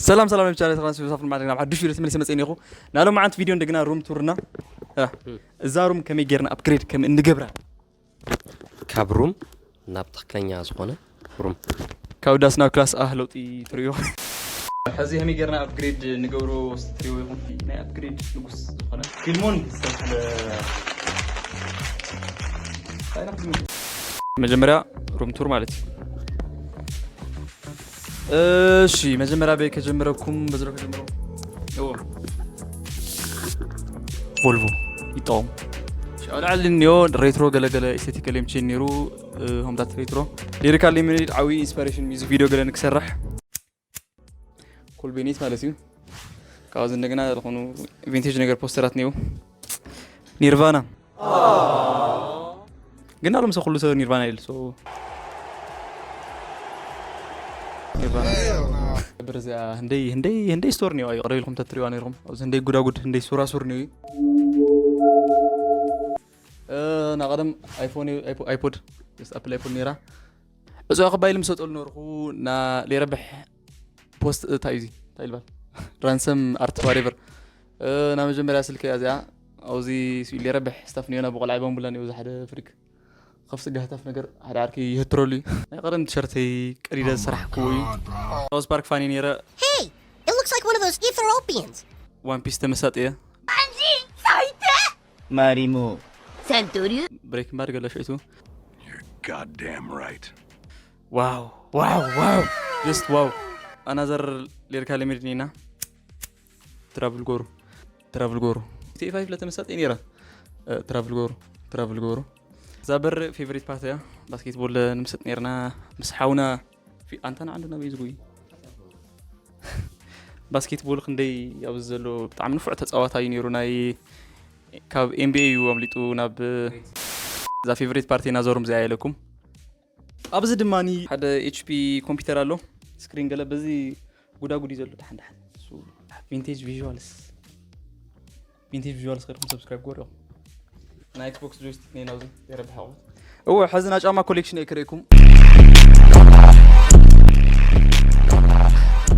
ሰላም ሰላም፣ ብቻ ተራንስ ሳፍን ማለት ናብ ሓዱሽ ቪዲዮ ተመልሰ መጽእኒ ኢኹ። ናሎም መዓንት ቪዲዮ እንደገና ሩም ቱርና። እ፣ እዛ ሩም ከመይ ጌርና ኣፕግሬድ ከም እንገብራ። ካብ ሩም ናብ ትኽክለኛ ዝኾነ ሩም። ካብ ዳስ ናብ ክላስ፣ ኣህ፣ ለውጢ ትርእዮ። ሕዚ ከመይ ጌርና ኣፕግሬድ ንገብሮ እስቲ ትርእዮ ኢኹም። ናይ ኣፕግሬድ ንጉስ ዝኾነ ፊልሞን ዝተባህለ፣ መጀመርያ ሩም ቱር ማለት እዩ። እሺ፣ መጀመርያ በይ ከጀምረኩም፣ በዚ ዶ ከጀምረው? እዎ። ቮልቮ ይጠቐሙ። እሺ፣ ኣብ ላዕሊ እኒኦ ሬትሮ ገለገለ ኤስቴቲካል የምቼን ነይሩ። እ፣ ሆምታት ሬትሮ። ሊሪካል ሊሚኔድ ዓብዪ ኢንስፓይሬሽን ሚውዚክ ቪዲዮ ገለ ንክሰርሕ። ኩል ቤኒት ማለት እዩ። ካብዚ እንደገና ዝኾኑ ቪንቴጅ ነገር ፖስተራት እኒኦ። ኒርቫና። ግን ኣሎም ሰው ኩሉ ሰብ ኒርቫና ይብል። ሶ ኒርቫና። ብር እዚኣ ህንደይ፣ ህንደይ፣ ህንደይ ስቶር እኒኦ። ይቕረ ኢልኩም ተትሪዋ ነይርኩም። ኣብዚ ህንደይ ጉዳጉድ፣ ህንደይ ሱራሱር እኒኦ። እ፣ ና ቀደም ኣይፎን፣ ኣይፖ-፣ ኣይፖድ፣ ጀስት ኣፕል ኣይፖድ ነይራ። ዕፅዋ ክባይ ልምሰጠሉ ነበርኩ። ና ለይረብሕ ፖስት፣ እ፣ እንታይ እዩ እዚ? እንታይ ይልባል? ራንሰም ኣርት ዋሬቨር። እ፣ ና መጀመርያ ስልከይ እያ እዚኣ። ኣብዚ ስኢል ለይረብሕ ስታፍ እኒኦ። ና ብቆልዓ ይበንቡላ እኒኦ። እዚ ሓደ ፍሪክ ከፍ ስጋ ህታፍ ነገር ሓደ ዓርኪ ይህትረሉ እዩ። ናይ ቀደም ቲሸርተይ ቀዲደ ዝሰራሕክዎ እዩ። ሳውዝ ፓርክ ፋኒ ነይረ። Hey, it looks like one of those Ethiopians. ዋን ፒስ ተመሳጥ እየ። ማሪሞ ሰንቶሪዮ ብሬክ ባድ ገለ ሽዕቱ። Goddamn right. ዋው ዋው ዋው፣ ጀስት ዋው። ኣናዘር ሌርካ ለሜድኒና ትራቭል ጎሩ፣ ትራቭል ጎሩ። ቲ ፋይቭ ለተመሳጠ ነይራ። እ፣ ትራቭል ጎሩ፣ ትራቭል ጎሩ። እዛ በር ፌቨሪት ፓርት እያ። ባስኬትቦል ንምሰጥ ነይርና ምስ ሓውና ፊ-፣ ኣንተና ዓንዱ ናበይ ዝጉይ። ባስኬትቦል ክንደይ ኣብዚ ዘሎ ብጣዕሚ ንፉዕ ተፃዋታይ እዩ ነይሩ። ናይ ካብ ኤንቢኤ እዩ ኣምሊጡ ናብ እዛ ፌቨሪት ፓርቲ ናዞሩም እዚኣ ኢለኩም። ኣብዚ ድማ ሓደ ኤችፒ ኮምፒውተር ኣሎ። ስክሪን ገለ በዚ ጉዳጉዲ ዘሎ ደሓን ደሓን። እሱ ቪንቴጅ ቪዥዋልስ፣ ቪንቴጅ ቪዥዋልስ ከድኩም ሰብስክራይብ ገርኹም። ናይ ኤክስቦክስ ጆይስቲክ ነይ ናብዚ የረብሕ ኣቑሑት። እወ፣ ሕዚ ናይ ጫማ ኮሌክሽን እየ ክርእየኩም።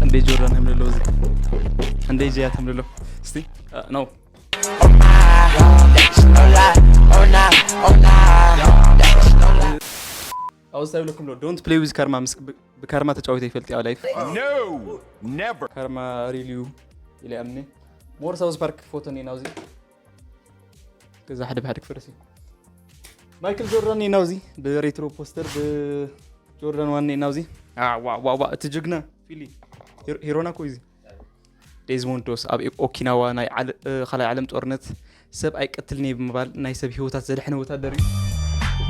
እንደ ጆርዳን ተምልሎ እዚ፣ እንደ ጀያ ተምልሎ። እስቲ፣ እ፣ ነው። ኣብዚ እንታይ ይብለኩም ኣሎ? ዶንት ፕሌይ ዊዝ ካርማ። ምስ ብ-፣ ብካርማ ተጫዊተ ይፈልጥ ኣብ ላይፍ። No! Never! ካርማ ሪል እዩ ኢለ ኣምኒ። ሞር ሳውዝ ፓርክ ፎቶ እኒና ኣብዚ። ገዛ ሓደ ብሓደ ክፈርስ እዩ። ማይክል ጆርዳን እኒና ኣብዚ። ብሬትሮ ፖስተር ብጆርዳን ዋን እኒና ኣብዚ። ዋ፣ ዋ፣ ዋ፣ እቲ ጅግና ፊሊ። ሂሮ-፣ ሂሮና እኮ እዩ እዚ። ዴዝሞንድ ዶስ ኣብ ኦኪናዋ ናይ ዓለ-፣ እ፣ ካልኣይ ዓለም ጦርነት ሰብ ኣይቀትልን እየ ብምባል ናይ ሰብ ህይወታት ዘድሐነ ወታደር እዩ።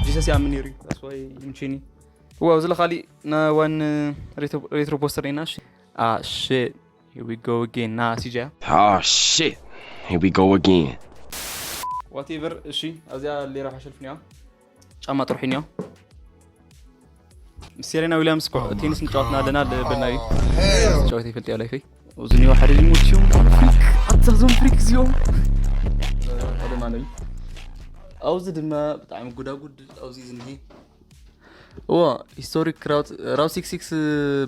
ጂሰስ ይኣምን ነይሩ እዩ። That's why ይምችኒ። ዋው፣ ዝለ ካሊእ ና ዋን ሬትሮ፣ ሬትሮ ፖስተር ኢና። እሺ። Ah, shit. Here we go again. ና ሲጃ። Oh shit. Here we go again. ዋቴቨር። እሺ፣ ኣብዚኣ ሌራ ሓሸልፍ እኒኣ። ጫማ ጥርሑ እኒኦ። ምስ ሴሬና ዊልያምስ እኮ ቴኒስ ንጫወትና ኣለና በልና እዩ። ጫወት ይፈልጥ እያ ላይፈይ። ኣብዚ እኒኦ ሓደ ሪሞት እዮም። ፍሪክ፣ ኣታ እዞም ፍሪክ እዚኦም። ቀደም ኣነ እዩ። ኣብዚ ድማ ብጣዕሚ ጉዳጉድ ኣብዚ ዝኒሄ። እዎ፣ ሂስቶሪክ ራውት፣ ራውት ሲክስ ሲክስ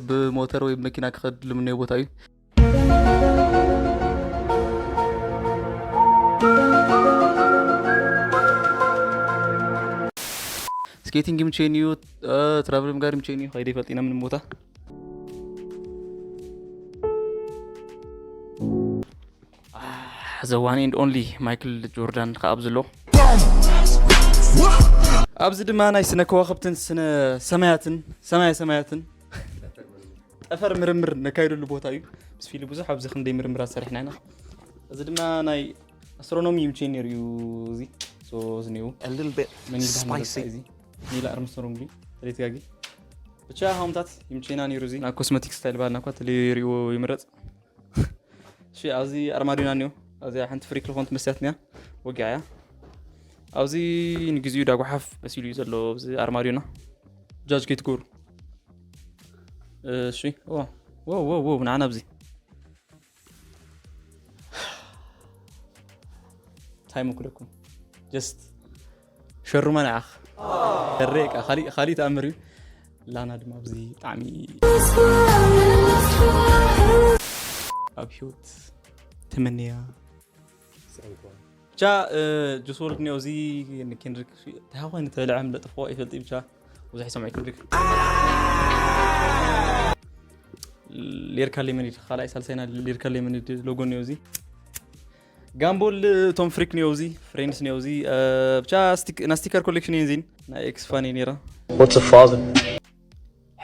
ብሞተር ወይ ብመኪና ክኸድ ልምነዮ ቦታ እዩ። ስኬቲንግ ይምቸኒ እዩ፣ እ፣ ትራቭል ጋር ይምቸኒ እዩ። ከይደ ይፈልጥ ኢና ምንም ቦታ። Ah, the one and only ማይክል ጆርዳን ከኣ ኣብዚ ኣሎ። ኣብዚ ድማ ናይ ስነ ከዋኽብትን ስነ ሰማያትን፣ ሰማያ ሰማያትን ጠፈር ምርምር ነካይደሉ ቦታ እዩ። ምስ ፊሊ ብዙሕ ኣብዚ ክንደይ ምርምራት ሰሪሕና ኢና። እዚ ድማ ናይ ኣስትሮኖሚ ይምቸይ ነይሩ እዩ። እዚ ሶ፣ እዚ ነይሩ። A little bit መን ይበሃል ነበር spicy. እዚ? ኒል ኣርምስትሮንግ ድዩ? ተለይትጋጊ። ብቻ ሃምታት ይምቸይና ነይሩ። እዚ ናይ ኮስመቲክስ ስታይል ባህልና እኳ ተለይሪዎ ይምረፅ። እሺ፣ ኣብዚ ኣርማድዮና እኒኦ። ኣብዚኣ ሓንቲ ፍሪክ ዝኾን ትመስያት እኒኣ። ወጊዓ እያ። ኣብዚ ንግዚኡ ዳጓሓፍ መሲሉ እዩ ዘሎ ኣብዚ ኣርማድዮና። ጃጅ ከይትገብሩ። እሺ፣ ኦ፣ ዎ፣ ዎ፣ ዎ፣ ንዓና ኣብዚ። እንታይ ምክለኩም? ጀስት ሸሩማ ንዓኽ። ከሬ፣ ካ-፣ ካሊእ፣ ካሊእ ተኣምር እዩ። ላና ድማ ኣብዚ ብጣዕሚ ኣብ ህይወት ተመንያ። ብቻ ጁስ ወርልድ ኒዮ እዚ ንኬንድሪክ ተሃኮይን ተበልዐም ለጥፎ ይፈልጥ። ብቻ ብዙሕ ይሰምዑ ኬንድሪክ። ሌርካ ሌመኒድ ካልኣይ ሳልሳይና ሌርካ ሌመኒድ ሎጎ ኒዮ እዚ ጋምቦል ቶም ፍሪክ ኒዮ እዚ ፍሬንድስ ኒዮ እዚ ብቻ ናስቲከር ኮሌክሽን እየን ዚን ናይ ኤክስ ፋን ነራ። What's a father?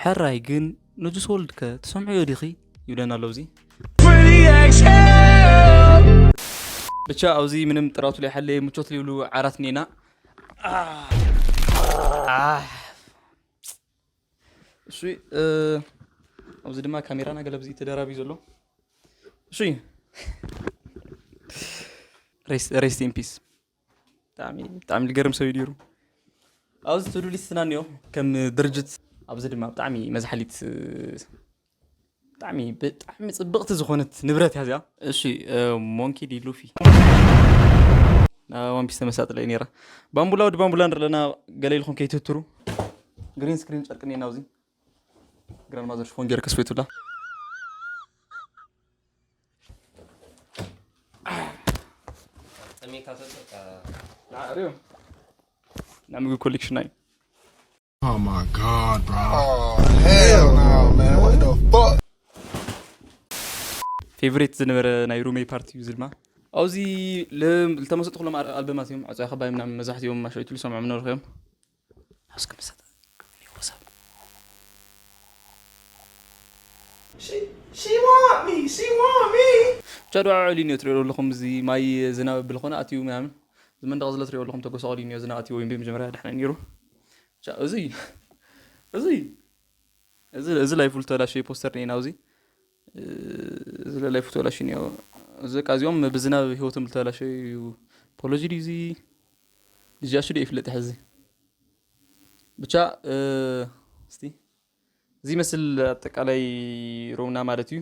ሕራይ ግን ንጁስ ወርልድ ከ ትሰምዕዮ ዲኺ ይብለና ኣሎ እዚ። ብቻ ኣብዚ ምንም ጥራቱ ላይ ሓለ ምቾት ሊብሉ ዓራት ኔና። እሺ ኣብዚ ድማ ካሜራና ገለ ብዚ ተደራቢ ዘሎ። እሺ rest in peace። ብጣዕሚ ብጣዕሚ ዝገርም ሰብ እዩ ነይሩ። ኣብዚ ቱዱ ሊስትና እኒኦ ከም ድርጅት። ኣብዚ ድማ ብጣዕሚ መዝሓሊት ብጣዕሚ ብጣዕሚ ፅብቕቲ ዝኾነት ንብረት እያ እዚኣ። እሺ ሞንኪ ዲ ሉፊ ናብ ዋን ፒስ ተመሳጥለ እዩ ነይራ። ባምቡላ ወዲ ባምቡላ ንርኢ ኣለና። ገለ ኢልኩም ከይትህትሩ ግሪን ስክሪን ጨርቂ እኒኤና ኣብዚ ግራንድ ማዘር ሽፎን ገይረ ከስፈይቱላ። ናይ ምግቢ ኮሌክሽን ናይ Oh my god, bro. Oh, hell no, man. What the fuck? ፌቨሬት ዝነበረ ናይ ሩመይ ፓርቲ እዩ ዝልማ ኣብዚ ልተመሰጥኩሎም ኣልበማት እዮም። ዕፃ ከባይ ምናምን መዛሕትኦም ማሸይቱ ዝሰምዖም ነበርኩ እዮም። እስኪ መሰጥ She, she want me. She want me. ብቻ ዶ ዓዕሊ ኒዮ ትሪኦ ኣለኹም እዚ ማይ ዝናብ ብልኾነ ኣትዩ ምናምን እዚ መንደቕ ዝለ ትሪኦ ኣለኹም ተጎሳቑሊ ኒዮ ዝናብ ኣትዩ ወይ መጀመርያ ድሕነ ነይሩ። ብቻ እዚ እዚ እዚ እዚ ላይፉ ዝተላሸየ ፖስተር ኔና ኣብዚ እዚ ላይፉ ተላሽዩ ኒዮ። እዚ ቃ እዚኦም ብዝናብ ህይወቶም ዝተላሸዩ ፖሎጂ ድዩ እዚ ልጃሹ ዶ ይፍለጥ ሕዚ ብቻ እስቲ እዚ መስል ኣጠቃላይ ሮምና ማለት እዩ።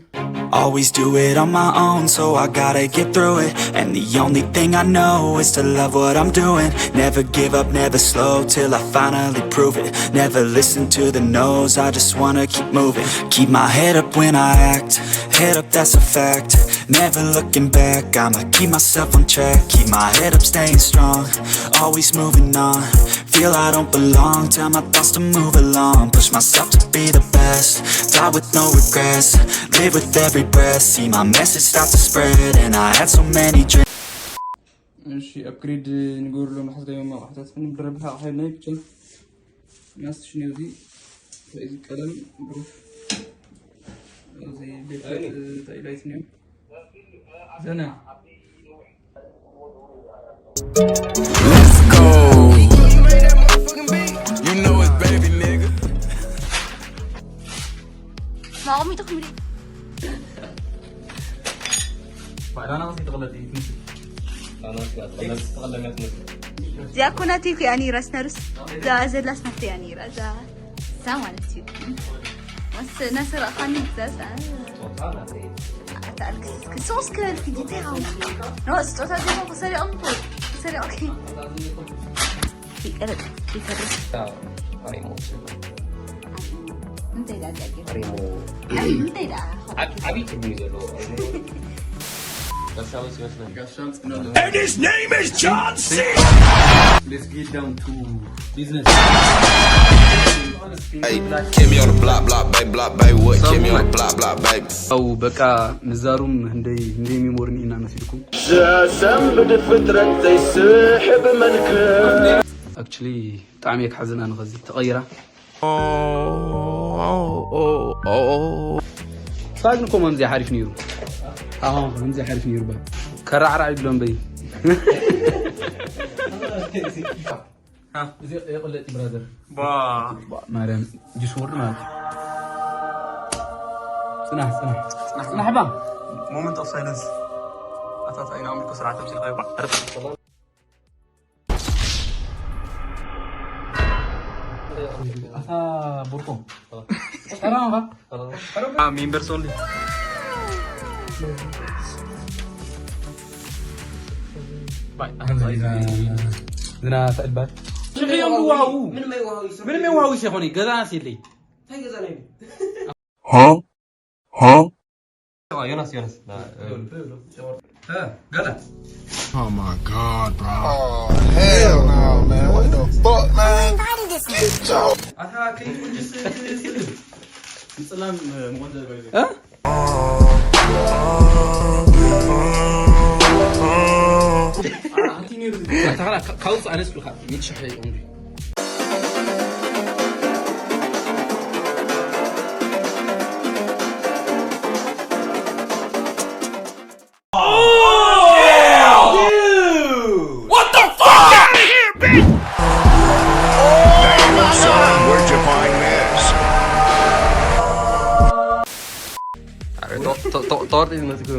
Always do it on my own, so I gotta get through it. And the only thing I know is to love what I'm doing. Never give up, never slow till I finally prove it. Never listen to the no's, I just wanna keep moving. Keep my head up when I act, head up, that's a fact. Never looking back, I'ma keep myself on track. Keep my head up, staying strong, always moving on. Feel I don't belong, tell my thoughts to move along. Push myself to be the best, die with no regrets. Live with every breath, see my message start to spread. And I had so many dreams. እሺ ኣፕግሬድ ንገብርሎም ንሓስዳዮም ኣቑሑታት ክንብረብልካ ኣቑሑ ናይ ብቻ ማስቲሽ ኒዮ እዚ እዚ ቀለም ብሩፍ እዚ ቤት እንታይ ላይት ኒዮ ዘና Let's go. You know it's baby nigga. ማቆሚጡ ክምሪ ባዕዳና ከስቲ ተቐለጥ እዩ ትምስል እዚኣ እኮ ናተይ እኮ እያ ነይራ ስነርስ እዛ ዘላስ ናተይ እያ ነይራ እዛ እዛ ማለት እዩ መስ ናሰረቕኻኒ ብዛዝ ኣልክስክሶስ ክበልክ ጊዜ ሃው ኖ ስጦታ ዜማ ክሰሪቕም ክሰሪቕኪ ይቀረጥ ይፈርስ እንታይ ዳ እንታይ ዳ ዓብዪ ትርጉም እዩ ዘለዎ። And his name is John C. Let's get down to business. Hey, Kimmy on the block, block, baby, block, baby, what? Kimmy on the block, block, baby. ያው በቃ ምዛሩም ህንደይ ህንደይ ሚሞርኒ ኢና መሲልኩም ዘሰንብድ ፍጥረት ዘይስሕብ መልክ actually ብጣዕሚ እየ ክሓዝን ኣነ ኸዚ ተቐይራ ሳግን እኮ መምዚ ሓሪፍ ነይሩ ኣሁን ከምዚ ሓሪፍ ነይሩ ባ ከራዕራዕ ይብሎም በይ እዚ የቕለጥ ብራዘር ማርያም ጅስ ወርድ ማለት እዩ ፅናሕ ፅናሕ ፅናሕ ባ moment of silence ኣታታ ኢና ኣምልኮ ስርዓት ተምሲልካ ይባ ኣታ ቡርኮ ሰላም ባ ሜምበርስ ኦንሊ ዝና ተዕልባል ሽሕዮም ዝዋሃቡ ምንም የዋሃዊ ሰብ ምንም የዋሃዊ ሰብ ኾነ ገዛ ኣንስ የለይ እንታይ ገዛ ናይ ها ها ዮናስ ዮናስ ገለ Oh my god, bro. Oh, hell no, man. What the fuck, man? Get your ኣታ ከይቁጅስ ስድብ ምፅላም ምቆንጆ ባይዘ ካውፅ ኣነስ ብልካ ሚድ ሽሕ ይቆንጆ ጦርጢ ዝመስል ክህሉ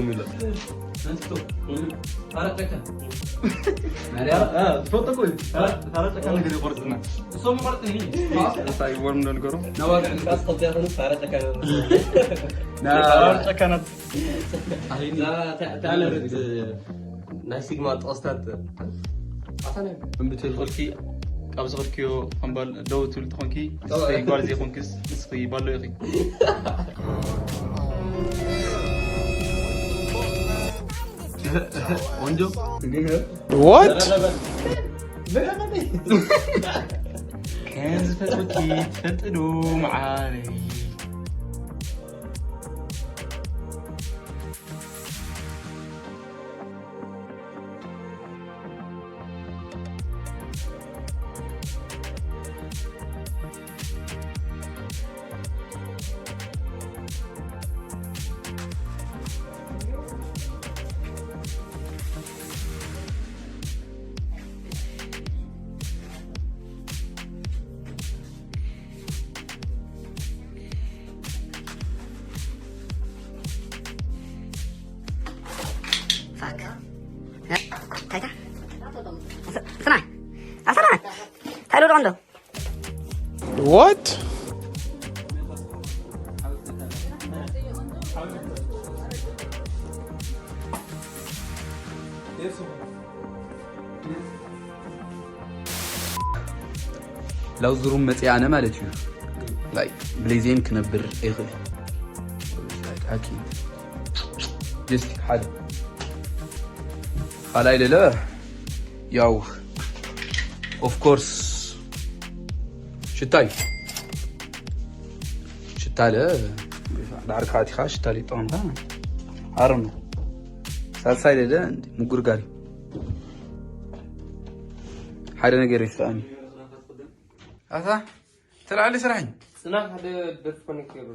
ትፈልጦ እኮ እዩ። ታራ ጨካ ነገር ይቆርጥና። እሶም ይቆርጥኒ። እንታይ ወርም ዶ ንገሩ? ናባግዕ ንቃስ ከብቲ ያኸኑ ታራ ጨካ ጨካናት ታለርት ናይ ሲግማ ጠቕስታት ኣታ ናይ እምብትል ኸልኪ ካብ ዝኸልክዮ ከምባል ደው ትብል ተኾንኪ ንስኺ ጓል ዘይኮንክስ ንስኺ ባሎ ኢኺ። ቆንጆ What? ከም ዝፈትወኪ ትፈልጢ ዶ መዓረይ? Fuck. ታይታ ስናይ ኣሰናይ ታይሎ ዶንዶ What? ላውዝ ሩም መፅእ ኣነ ማለት እዩ። ላይክ ብሌዜን ክነብር ይኽእል። ጀስት ሓደ ካልኣይ ለለ ያው ኦፍኮርስ ሽታይ ሽታለ ዳዕር ካቲኻ ሽታለ ይጠቐምካ ኣረም ሳልሳይ ለለ ምጉርጋር ሓደ ነገር ይስኣኒ ኣታ ተላዓሊ ስራሕኝ ፅና ሓደ ደርፊ ኮኔክት ገይሩ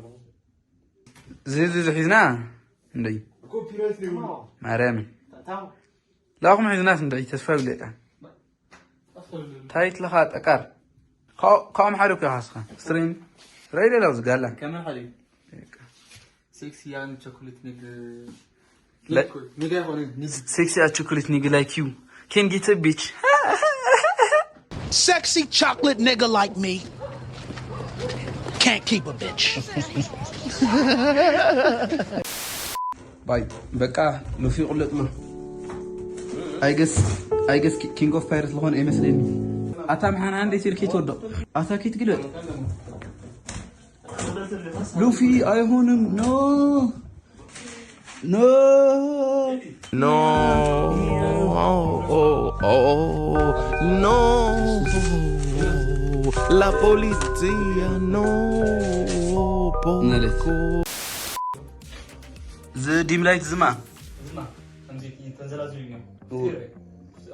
ዝህዚ ዝሒዝና እንደይ ማርያምን ላኹም ሒዝናስ እንደይ ተስፋ ይብለካ ታይት ለኻ ጠቃር ካብኦም ሓደ እኮ ኢኻ ስኻ ስትሪም ረይ ሌላው ዝጋላ ከመን ሓደ በቃ። ሴክሲ ያን ቸኮሌት ንግ ለ- ንግ ኣይኮነ ንግ Sexy as chocolate nigga like you can get a bitch. Sexy chocolate nigga like me can't keep a bitch. ባይ በቃ ሉፊ ቁልጥማ ኣይገስ ኣይገስ ኪንግ ኦፍ ፓይረት ዝኾነ ኣይመስለኒ ኣታ ምሓና እንዴት ኢልኪ ትወዶ ኣታ ኪት ግለጥ ሉፊ ኣይሆንም ኖ ኖ No, oh, oh, oh, no. La polizia, no. ማለት Poco. እዚ ዲም ላይት ዝማ ዝማ ከምዚ ተንዘላዝሉ እዮም እዎ።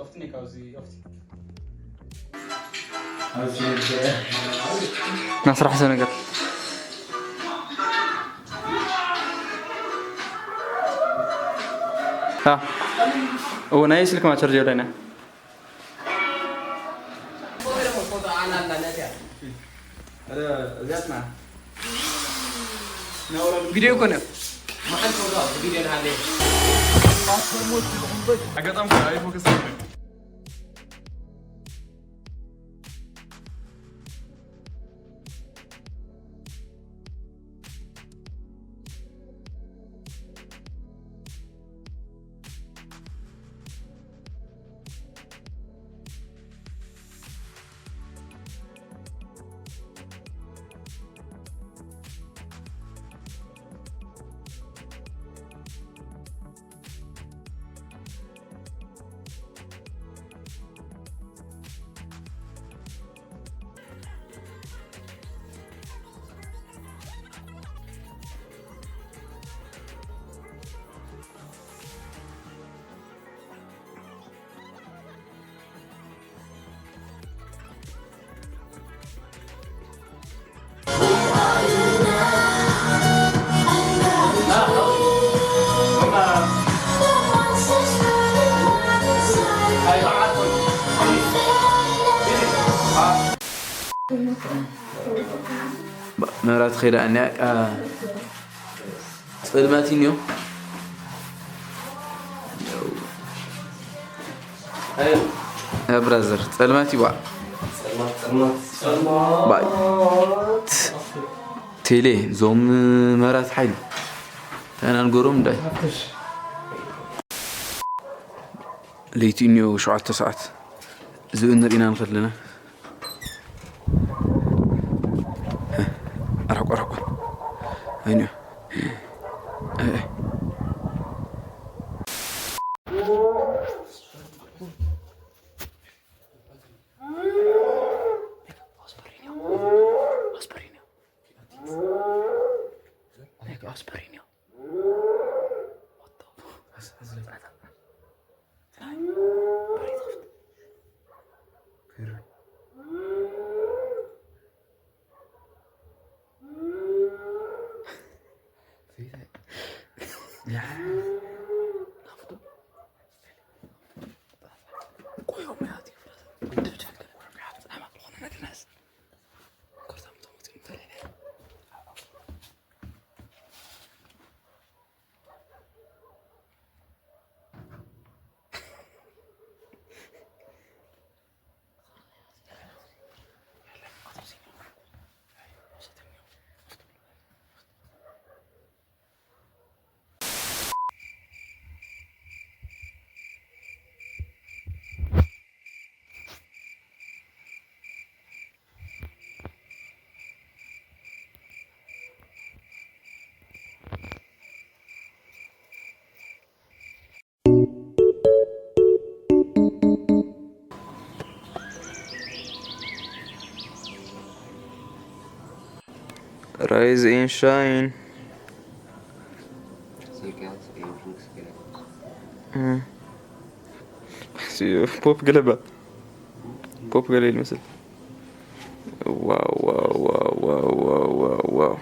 ኣብቲ ነይ ካብዚ ኣብቲ ናስራሕ ሰብ ነገር እዎ ናይ ስልክ ማቸር ጀብዳይና ቪዲዮ ኮነ ኣጋጣሚ ኣይፎከስ መብራት ኸይዳ እኒያ፣ ቃ-፣ ጽልመት እዩ። ብራዘር፣ ጸልማት ይባዕ። ባይ። ቴሌ፣ ዞም መራት ሓይሊ። ታይና ንገሮም እንዳይ። ለይቲ እኒኦ ሸውዓተ ሰዓት። ዝብኢ ንርኢና ንኸለና። ኣርሕቆ፣ ኣርሕቆ። ኣይንዮ። ኣይ፣ ኣይ። Rise and shine. ፖፕ ገለባ። ፖፕ ገለ ይመስል። ዋው፣ ዋው፣ ዋው።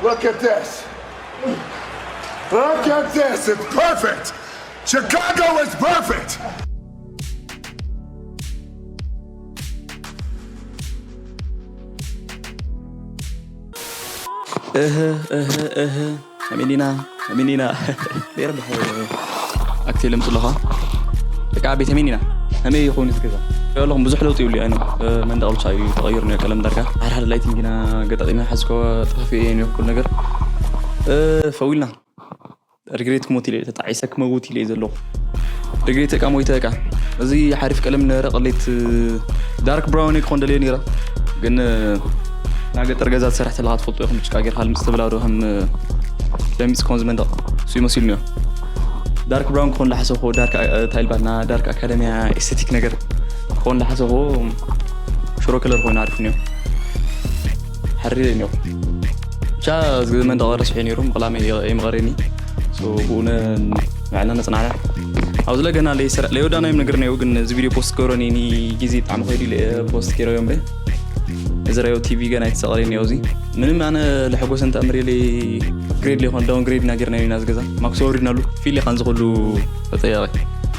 Look at this. Look at this. It's perfect. Chicago is perfect. እህ፣ እህ፣ እህ። ኣሜኒና፣ ኣሜኒና። ሌር ብሐ ኣክቴ ለምጽ ኣለኻ። በቃ ቤት ኣሜኒና። ኣሜ ይኹን ይትገዛ። ኣለኹም ብዙሕ ለውጥ ይብሉ ኣይኖ። መንደቕ ብቻ እዩ ተቐይሩ ነው ቀለም ዳርጋ። ሓደ ሓደ ላይቲንግ ኢና ገጣጢመ ሓዝኮ ጠፋፊ እየ ነው ኩሉ ነገር። እ፣ ፈዊልና። ሪግሬት ክሞት ኢለ ተጣዒሰ ክመውት ኢለ ዘለኹ። ሪግሬት እቃ ሞይተ እቃ። እዚ ሓሪፍ ቀለም ነበረ፣ ቀሌት ዳርክ ብራውን ክኾን ደልየ ነይረ። ግን፣ እ፣ ናይ ገጠር ገዛ ትሰርሕ ተለኻ ትፈልጦ ኢኹም፣ ጭቃ ጌርካ ልምጽ ትብላ ዶ ከም፣ እ፣ ለሚጽ ክኾን ዝመንደቕ። እሱ ይመስል ነዮ። ዳርክ ብራውን ክኾን ላሓሰኹ፣ ዳርክ፣ እ፣ እንታይ ኢልባና፣ ዳርክ ኣካደሚያ ኤስቴቲክ ነገር ክኾን ላሓሰኹ፣ ሽሮ ከለር ኮይኑ ኣሪፍ ነዮ። ሓሪረ ነዮ። ብቻ እዚ መንደቕ ረስሐ ነይሩ፣ ምቕላመይ የምቐረኒ። ሶ፣ ብኡ ነ-፣ ንዕና ነጽናዕና። ኣብዚ ለገና ለይሰራ-፣ ለይወዳናዮም ነገር ነይሩ፣ ግን እዚ ቪድዮ ፖስት ክገብሮ ነይኒ ግዜ ብጣዕሚ ኸይዱ ኢለ ፖስት ገይረዮ እምበይ። እዚ ራዮ ቲቪ ገና ኣይተሰቐለን እዩ ኣብዚ። ምንም ኣነ ለሐጎሰ እንተ እምር ኢለ ግሬድ ለይኮነ ዳውን ግሬድ ኢና ጌርናዮ ኢና እዚ ገዛ። ማክስ ኣውሪድናሉ። ፊል ኢኻ ንዝኸሉ ተጠያቒ።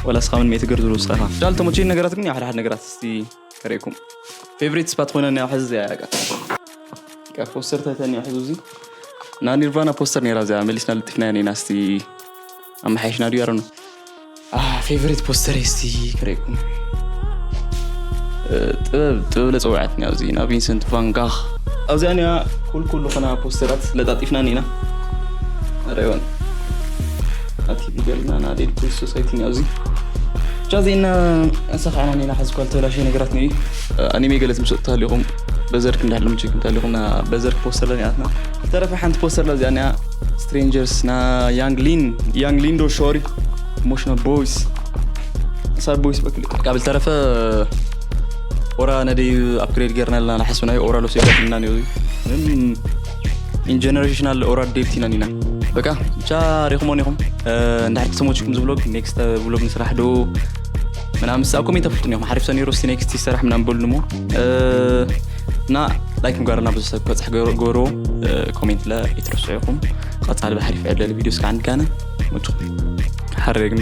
ወላ እስኻ ምን ሜትግር ዝብሉ ስኻ ኢኻ። ዳል ተመቸኒ ነገራት ግን ሓደ ሓደ ነገራት እስቲ ከርእየኩም። ፌቨሪት ስፓት ኮይና እኒኣ ሕዚ እዚኣ እያ። በቃ ፖስተር ተተኒኣ ሕዚ እዚ። እና ኒርቫና ፖስተር ነይራ እዚኣ መሊስና ለጢፍና ኢና። እስቲ ኣመሓይሽና ድዩ? ኣረኑ። አ፣ ፌቨሪት ፖስተር እስቲ ከርእየኩም። እ፣ ጥበብ፣ ጥበብ ለጸውዓት እኒኣ እዚ። እና ቪንሰንት ቫን ጋኽ። ኣብዚኣ እኒኣ ኩል ኩል ዝኾና ፖስተራት ለጣጢፍና እኒና። ኣረዮን። ቲቪ ገልና ና ዴድ ፖሊስ ሶሳይቲ ኒ ኣብዚ ቻ ዜና እንሰኻዕና ኔና ሓዚ ኳል ተበላሸ ነገራት ኒ ኣኒሜ ገለ ትምስጥ ተሃሊኹም በዘርክ እንዳሕሎም ቼክ እንተሃሊኹም ና በዘርክ ፖስተር ለኒኣትና ተረፈ ሓንቲ ፖስተር ለዚኣ ኒኣ ስትሬንጀርስ ና ያንግ ሊን ያንግ ሊንዶ ሾሪ ኢሞሽናል ቦይስ ሳድ ቦይስ በክል ካብ ዝተረፈ ኦራ ነደይ ኣፕግሬድ ገርና ኣለና ንሓስብናዮ ኦራ ሎስ ይገርምና ኒ ኢንጀነሬሽናል ኦራ ዴብት ኢና ኒና በቃ ብቻ ሪኹሞን ኢኹም እንዳሕር ክሰሞችኩም ዝብሎግ ኔክስት ብሎግ ንስራሕ ዶ ምናምን ስ ኮሜንት ኣፍልጡን ኢኹም ሓሪፍ ሰኒሩ ስ ኔክስት ይሰራሕ ምናምን በሉሞ እና ላይክ ምግባርና ብዙ ሰብ ክበፅሕ ገበርዎ ኮሜንት ለ ይትረስዑ ኢኹም ቀፃሊ ብሓሪፍ ዕለል ቪዲዮ እስካ ዓንድጋነ መችኹም ሓረግኒ